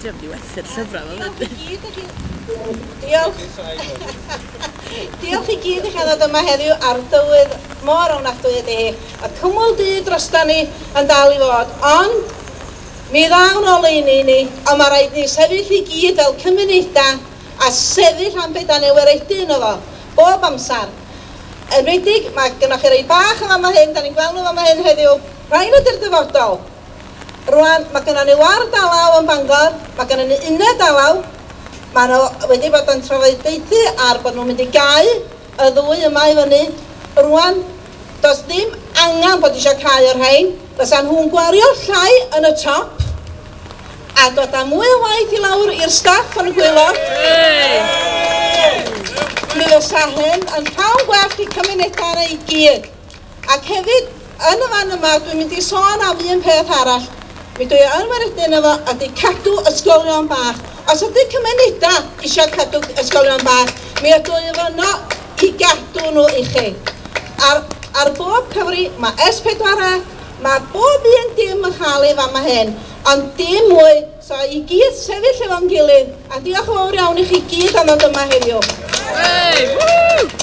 Ti am di werthu'r llyfrau fel Diolch. Diolch i gyd i chi ddod yma heddiw ar dywydd mor ofnadwy ydy hi. A cwmwl du drosta ni yn dal i fod, ond mi ddawn oleuni ni, ond mae rhaid ni sefyll i gyd fel cymunedau a sefyll am beth da ni weredu yno fo, bob amser. Enwedig, mae gennych chi rei bach yn fama hyn, da ni'n gweld nhw fama hyn heddiw, rhain ydy'r dyfodol. Rwan, mae gennym ni ward Alaw yn Bangor, mae gennym ni uned Alaw, mae nhw wedi bod yn trafodaethu ar bod nhw'n mynd i gau y ddwy yma i fyny. Rwan, does ddim angen bod eisiau cau o'r rhain, fysa nhw'n gwario llai yn y top, a dod â mwy o waith i lawr i'r staff yn y gwaelod. Mi fysa hyn yn llawn gwell i cymunedau i gyd. Ac hefyd, yn y fan yma, dwi'n mynd i sôn am un peth arall. Mi dwi yn weredu yno fo ydy cadw ysgolion bach. Os ydy cymunedau eisiau cadw ysgolion bach, mi ydw i yno i gadw nhw i chi. Ar bob cyfri, mae S4C, mae bob un dim yn cael ei fama hyn, ond dim mwy, so i gyd sefyll efo'n gilydd, a diolch yn fawr iawn i chi gyd am ddod yma heddiw. Hey, woo!